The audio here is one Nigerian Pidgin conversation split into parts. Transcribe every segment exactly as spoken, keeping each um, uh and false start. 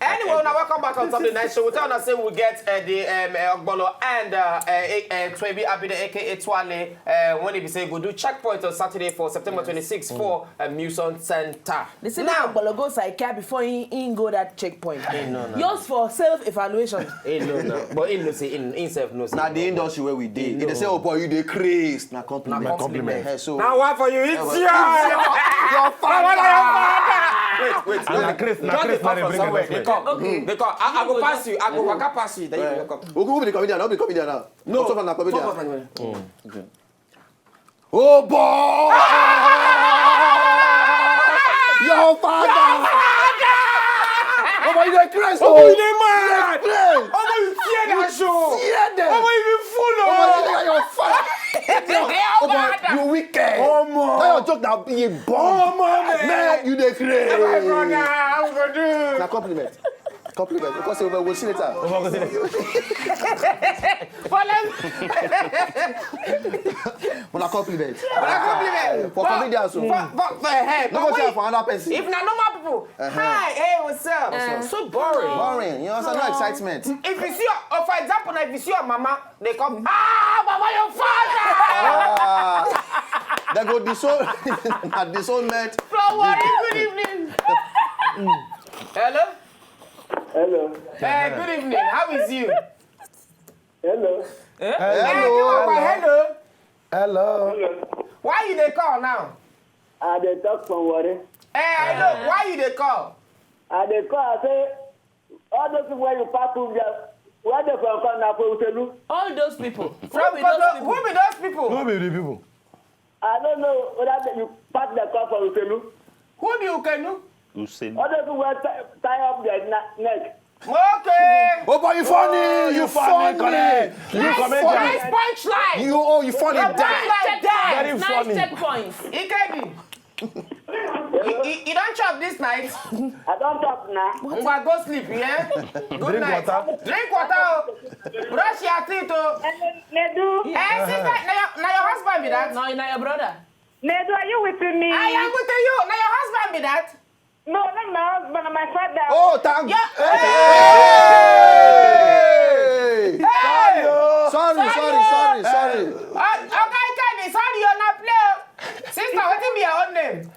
Anyway, now welcome back on Sunday Night Show. We tell us say we get uh, the um, uh, Ogbolo and uh, uh, uh, Twebi Abide, A K A Twale, uh, when he be say go do checkpoint on Saturday for September twenty-sixth for uh, Muson Center. They say now, Ogbolo go Saikia before he, he go that checkpoint. Yours for self-evaluation. Hey, no, no. But he no say, he, himself no say. Now the industry where we dey. If they say, "Oh boy, you dey craze," na compliment. Na compliment. Eh, so now what for you? It's your, your father. Wait, wait. Na craze, na craze, na bring somewhere. They come. They come. I, I go pass you. I go waka pass you. Then you come. Who be the comedian? I'll be comedian now. No. Some of na comedian. Oh boy! Your father! Oh boy, you dey craze. Oh boy, you dey mad. Oh boy, you tear that show. Tear them. Oh boy, you be fool. Oh boy, you dey your father. Oh boy, you wicked. Oh boy, that your joke na be a bomb. Oh boy, man, you dey craze. Oh my brother, how we go do? Na compliment. Compliment. Because we will see later. Follow. Una compliment. Una compliment. For comedians, so. For, for, for, eh, no go tell for another person. If na normal people, hi, hey, what's up? So boring. Boring. You understand? No excitement. If you see, your, or for example, now if you see your mama, they come, "Ah, mama, your father!" Ah, they go disown, disownment. From Warri, good evening. Hello? Hello. Hey, good evening. How is you? Hello. Eh? Hello. Hey, Kiwakwa, hello. Hello. Hello. Why you dey call now? I dey talk from Warri. Eh, I know. Why you dey call? I dey call, I say, all those people wey you pack up there, where they from come na from Uselu? All those people. From Koto, who be those people? Who be the people? I don't know whether they, you pack the call from Uselu. Who be Ukenu? Uselu. All those people wey tie, tie up their na-, neck. Okay. Oh boy, you funny, you funny. Correct. You nice, comedian. Nice punchline. You, oh, you funny. Your punchline die. Very funny. Nice checkpoints. Ikedi. You, you, you don chop this night? I don chop now. Ngwa, go sleep, yeah? Good night. Drink water. Drink water, oh. Brush your teeth, oh. Nedu. Eh, sister, na your, na your husband be that? No, na your brother. Nedu, are you with me? I am with you. Na your husband be that? No, not my husband, na my father. Oh, thank you. Yeah. Hey! Hey! Sorry, oh. Sorry, sorry, sorry, sorry. Uh, okay, Kenny, sorry, you're not play. Sister, what be your own name?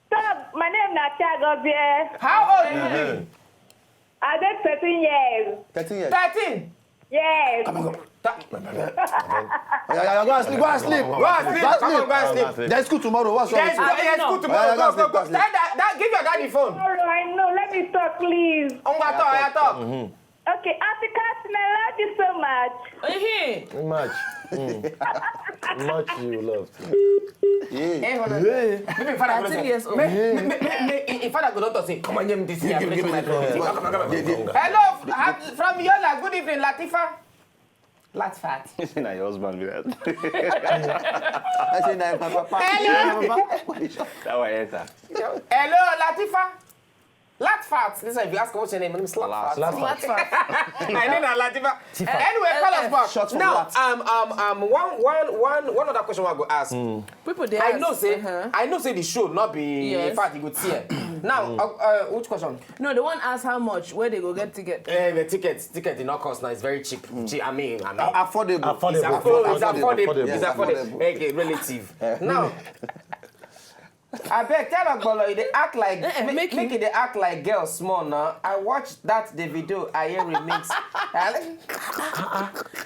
Sir, my name na Chiagozie. How old you be? I dey thirteen years. Thirteen years. Thirteen? Yes. Come on, come on. Ta- Oh, yeah, yeah, yeah, go and sleep, go and sleep. Go and sleep. Come on, go and sleep. There's school tomorrow. What's wrong with you? There's school tomorrow. Go, go, go. Tell that, that, give your daddy phone. Tomorrow, I know. Let me talk, please. Ngwa, talk, yeah, talk. Okay, Auntie Catherine, I love you so much. Much. Mm. Much you love. Yeah. Hey, hold on. Maybe father go thirteen years old. May, may, may, may, may, if father go doctor say, "Come on, give me this here, finish my phone." Come on, come on, come on. Hello, ha-, from Yola. Good evening, Latifa. Latfat. You say na your husband be that. I say na my papa. Hello. That one enter. Hello, Latifa. Latfat. This one, if you ask what's your name, my name is Latfat. Latfat. Latfat. My name is Latifa. Anyway, call us back. Short for now, Lat. Um, um, um, one, one, one, one other question I go ask. People dey ask. I know say, I know say the show not be, in fact, you go tear. Now, uh, uh, which question? No, the one ask how much, where they go get ticket. Eh, the ticket, ticket did not cost now. It's very cheap. Cheap, I mean, I mean, affordable. It's affordable. It's affordable. It's affordable. Okay, relative. Now, I beg, tell Ogbolo, they act like, eh, eh, make, make it, they act like girls small now. I watched that the video, I hear remix.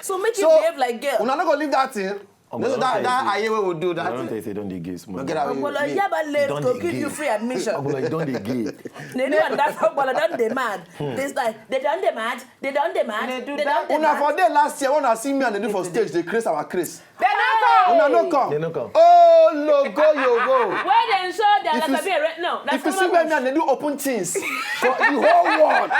So make you behave like girl. Una no go leave that thing. This, that, that Ayewe will do that. I don't think they don't dey gay small. Ogbolo, Yaba late go give you free admission. Ogbolo, you don't dey gay. They do and that Ogbolo don dey mad. This time, they don dey mad. They don dey mad. They do that. Una for there last year when I see me and they do for stage, they craze our craze. They no come. Una no come. They no come. Oh, logo yogo. Where dem show their Latabi right now? If you see where me and they do open things for the whole world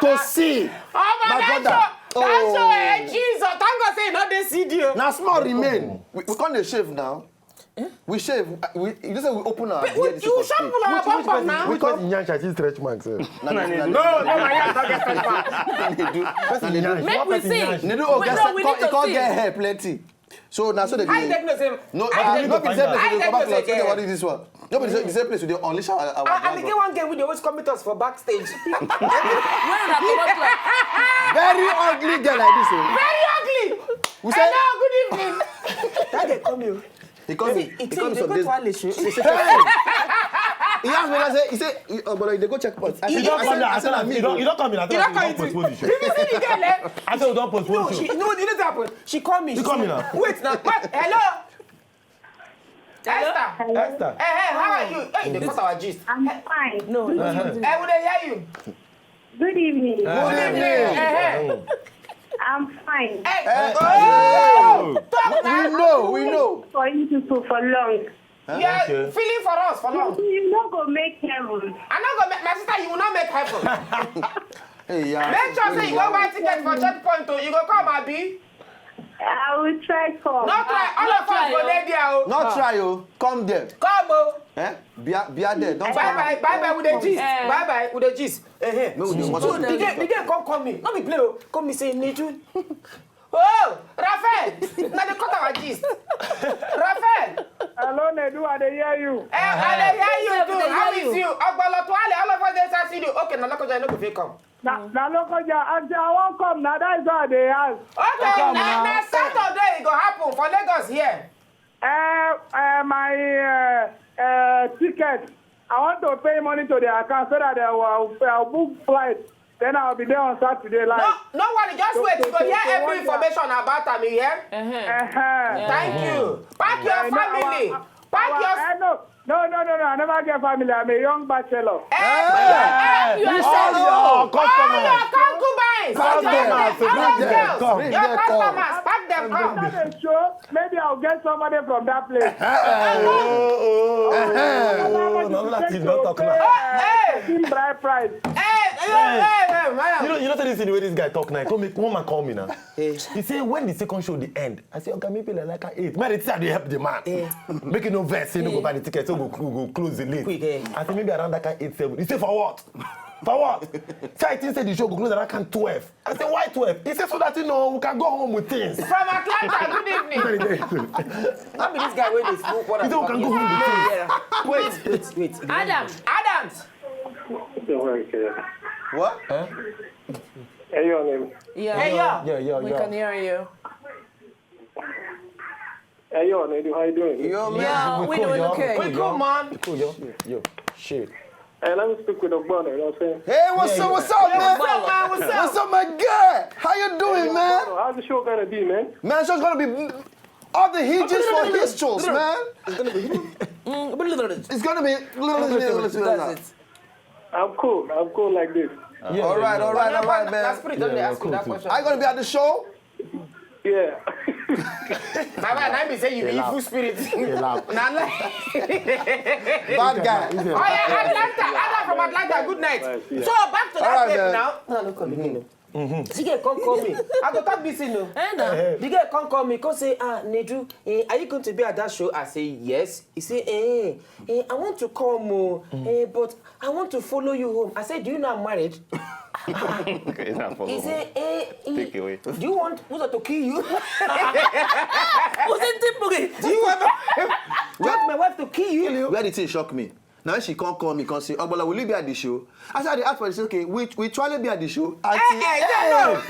to see. Oh my brother. That show, eh, Jesus. Thank God say you no dey C D O. Now small remain. We, we can't dey shave now. We shave. We, you know say we open our hair. You shamble our bum bum now. Which person yansh? I see stretch marks. No, no, my hands don't get stretch marks. Person yansh. Make we see. Nedu, oh, we can't get hair plenty. So now so they I take no same. No, I uh, take no be the same I place we dey take come back no plus. No dey same. Worry this one. No be the same, the same place we dey unleash our, our And, and the dragon. gay one girl wey dey always come meet us for backstage. When una comot class. Very ugly girl like this. Oh. Very ugly. We say- Hello, good evening. That girl come here. He come See, in. he He tell come you some go days. to Alishu. He say, "Hey!" He asked me, I say, he say, "Oh, but they go check pot." I You said, don't I come said, now. I I said, said, "I'm you me." don't, you don't come in. I You said, don't you come don't into postpone the show. Did you see the girl, eh? I said, you don't No, postpone the she, show. no, you know what happened? She called me. You She call me said, now. "Wait now. What? Hello? Esther. Esther. Hey, hey, how are you? Hey, they cut our gist. I'm fine. No. Hey, we dey hear you. Good evening. Good evening. Hey, hey. I'm fine. Hey, Eh, oh, We know, we know. For you people for long. You are Okay. feeling for us for long. You no go make heaven. I no go make my sister. You will not make heaven. Hey, yeah. Make sure say you go buy ticket for checkpoint. Oh, you go come, Abi. I will try come. No try. All of us go there. Oh. Not try, oh. Come there. Come, oh. Eh? Be, be there. Don't Bye bye, bye bye with the gist. Eh. Bye bye with the gist. Eh, eh. Make we dey So watch the girl, the girl come call me. Not be play, oh. Call me say, "Nedu." Oh, Raphael. Now they cut our gist. Raphael. Hello, Nedu, I dey hear you. Eh, I dey hear you Yes, too. we dey How hear is you. you? Ogbolo Tuale, all of us dey inside studio. Okay, now look at you, no go fit come. Na, na local jam. I say I wan come. Na that is how I dey ask. Okay, now, now Saturday it go happen for Lagos here. Uh, uh, my uh, uh, ticket. I want to pay money to the account so that I will, I will book flight. Then I will be there on Saturday No, live. No worry, just wait. You go hear every information about am, you hear? Uh-huh. Thank you. Pack your family. Pack your. No, no, no, no. I never get family. I'm a young bachelor. Hey, All your customers. All your concubines. Customers, All bring those them, girls. come. Your customers. Pack them, come. After the show, maybe I'll get somebody from that place. Oh, oh, oh, no, no, that is not talk now. Hey, Bride price. Hey, hey, hey, hey, man. You know, you know this thing wey this guy talk now. Come make one man call me now. He say when the second show dey end, I say, "Okay, maybe like, like eight." Man, they say they help the man. Make you no vex, say no go buy the ticket, so go, go, go close the late. Quick, eh. I say maybe around that kind eight seven. He say, "For what? For what?" So I think say the show go close around kind twelve. I say, "Why twelve?" He say, "So that you know we can go home with things." From Atlanta, good evening. Not be this guy wey dey smoke water. He say we can go home with things. Yeah. Wait, wait, wait. Adams. Adams. What? Hey, your name. Yeah. Hey, yo. Yeah, yeah, We yeah. Can hear you. Hey, your name. How you doing? Yo, man. Yeah, we doing okay. We cool, man. Cool, yo. Yo, shit. Hey, let me speak with Ogbonna, you know what I'm saying? Hey, what's up? What's up, man? What's up, man? What's up? What's up, my guy? How you doing, man? How's the show gonna be, man? Man, show's gonna be all the hinges for history, man. It's gonna be. That's it. I'm cool. I'm cool like this. All right, all right, all right, man. Let's put it on the ask you that question. Are you gonna be at the show? Yeah. My man, I be say you be evil spirit. Nah, like Bad guy. Oh yeah, Atlanta. Adam from Atlanta. Good night. So back to All that right, babe man. Now. No, no, come again. The girl come call me. I go talk this thing, no. Eh, na. The girl come call me, come say, "Ah, Nedu, eh, are you going to be at that show?" I say, "Yes." He say, "Eh, eh, I want to come, oh, eh, but I want to follow you home." I said, "Do you know I'm married?" He say, "Eh, eh, Take away. Do you want Uzo to kill you?" Who's in Timbury? Do you want, want my wife to kill you? Where the thing shock me? Now she can't call me, can't say, "Oh, but will you be at the show?" I said, "I dey ask for this. Okay, we we try to be at the show." I Eh, eh, no,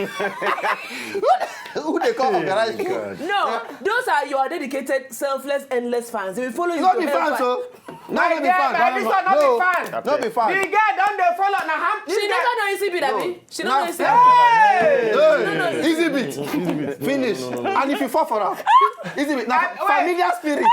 no. Who they call organize show? No, those are your dedicated, selfless, endless fans. They will follow you. Not To be hellfire. fans, so. My Not be dear, fans. my this one not be fan. Not be The fans. girl don dey follow na ham. She never know E C B, Dabi. She don't know E C B. Hey! Hey, easy beat. Finish. And if you fall for her, easy beat. Now, familiar spirit.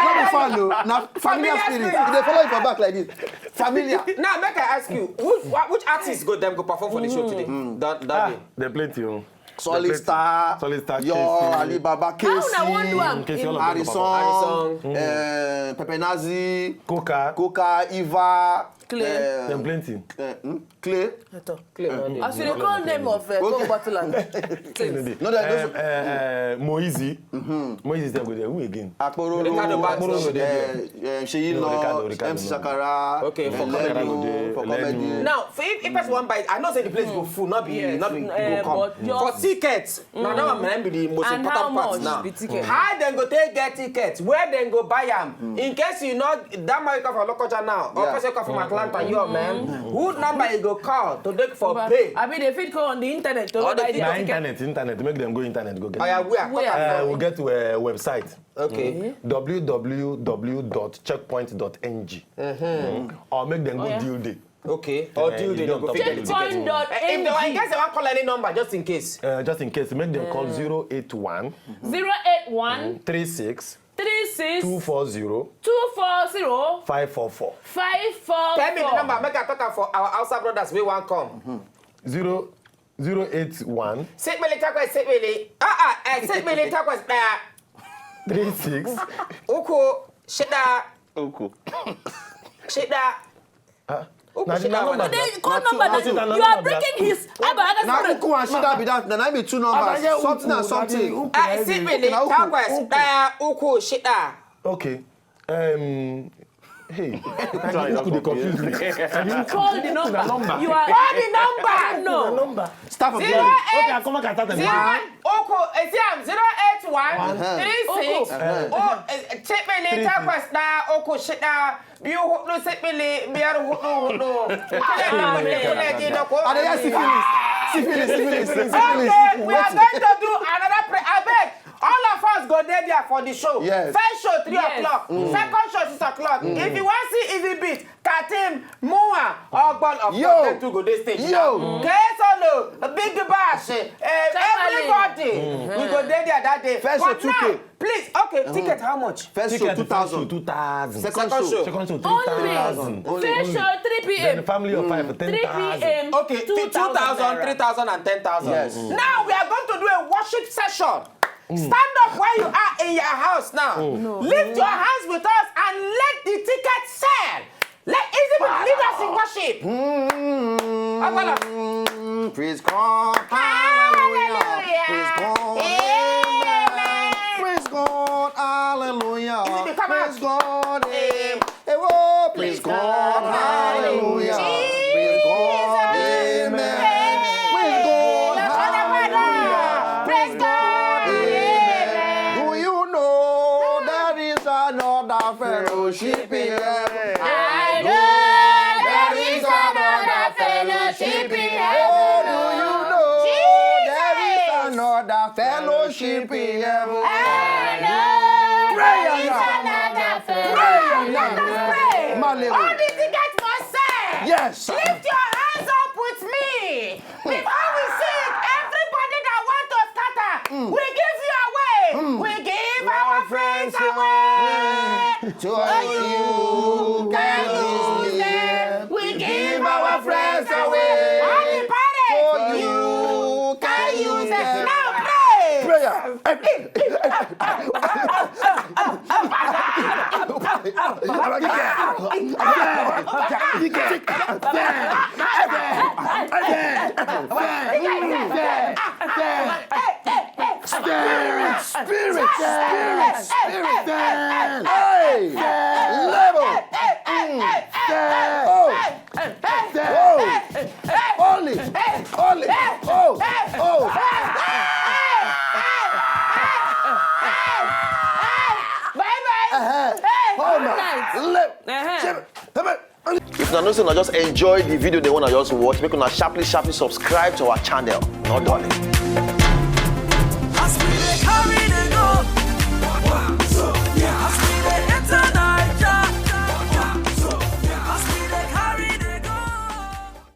Not be fan, no. Now, familiar spirit. If they follow you for back like this, familiar. Now make I ask you, which, which artist go dem go perform for the show today? That that day. Dem plenty, oh. Solid Star, Solid Star, Yo, K C. Alibaba, How una wan do K C, am? K C, all of them Harrison, perform. Harrison. eh, Pepe Nazi, Coca. Coca, Iva, Clay. eh, Dem plenty. eh, hmm? Clay. Eto. Clear, man. As you dey call name of uh, Coke bottle and things. No, that Um, uh, uh, Moizi. Moizi dem go there. Who again? Akpororo, Ricardo Banks, Akpororo no? dey there. eh, eh, Seyi No, Law, Ricardo, Ricardo, M C no. Shakara, Okay, for eh, comedy. Lenu, for Lenu. comedy. Now, for if, if person wan buy it, I know say the place go full, not be, Yes, not be eh, go come. But your For seat Ticket. Now that one na be the most And how important part much now. Be ticket? How dem go take get ticket? Where dem go buy am? In case you know that man you come from Lokoja now, or Yeah. person come from Atlanta, yo man. Who number you go call to look for pay? I mean, they fit go on the internet to All the buy the Na ticket. Internet, internet. Make dem go internet go get. Oh yeah, where? Where? Uh, we get to a website. Okay. W W W dot checkpoint dot N G. Or make them go yeah. deal day. Okay. Or Eh, do you they don't go talk fit to get the ticket? Checkpoint dot Eh, if they, in N G. Case they want call any number, just in case. Uh, just in case, make them call zero eight one zero eight one three six three six two four zero two four zero five four four. five four four. Tell me the number. Make I talk am for our outside brothers. We want come. Zero zero eight one Sit me, talk with, sit me. Ah ah. Eh, sit me, talk with. Uh, three six. Uku. Shida. Uku. Shida. Uku Na- shida na wana. number. They call Na two- number na that two- na you are number. Breaking his. Abba, Na that's Uku and Shida be that. Na na be two numbers. Something and something. Ah, sit me, Na Uku, talk with. Uku. Uh, Uku shida. Okay. Um. Hey. Uku dey confuse me. Call the number. You are Call the number. No. Number. Staff of Zero the eight. Okay, I come back and start Zero again. one. Uku. Eh, see am. Zero eight one three six. Uku. Oh, eh, sit me, talk with. Uku shida. Biyu hudu sifili biyar hudu hudu. Kina ji na ko? And then syphilis. Syphilis, syphilis, syphilis. Okay, we are going to do another prayer. I beg, all of us go there there for the show. Yes. First show three Yes. o'clock. Second show six o'clock. If you want see Easy Beat, Katim, Mua, Ogbon, of Yo. course, them two go dey stage. Yo. Now. K Solo, Big Bash, eh, Chamberlain. Everybody. We go there there that day. First show But now, two K. Please, okay, ticket how much? First show Ticket two thousand. Two thousand. Second Second show. show. Second show Only three thousand. First show three P M. Then family of five Three ten thousand. P M. Okay, two thousand, three thousand and ten thousand. Yes. Now we are going to do a worship session. Stand up where you are in your house now. Lift your hands with us and let the ticket sell. Let Easy Beat lead us in worship. Agbala. Mm, praise God. Hallelujah. Hallelujah. Praise God. Amen. Amen. Praise God. Hallelujah. Easy Beat, come out. Praise God. Amen. Eh, oh, praise God. Hallelujah. Praise God. Amen. Praise God. Hallelujah. Praise God. Amen. Do you know there is another fellowship in heaven? I know there is another fellowship in Oh, do you heaven. know Jesus. There is another fellowship in heaven? I know Prayer there is now. another Prayer fellowship. now. Let us pray. Malewo. All the tickets must sell. Yes. Lift your hands up with me. Before we sing, everybody that want to scatter, we give you away. We give our friends away. To you, can use them. We give our friends away. All the parents, To you, can use them. Now pray. Prayer. Spirit, spirit, spirit, spirit. Hey! Level. Mm. Oh. Oh. Holy. Holy. Oh. Oh. Bye bye. Uh-huh. Oh, my. Level. Uh-huh. If una know say una just enjoy the video, they wanna just watch, make una sharply, sharply subscribe to our channel. No dulling.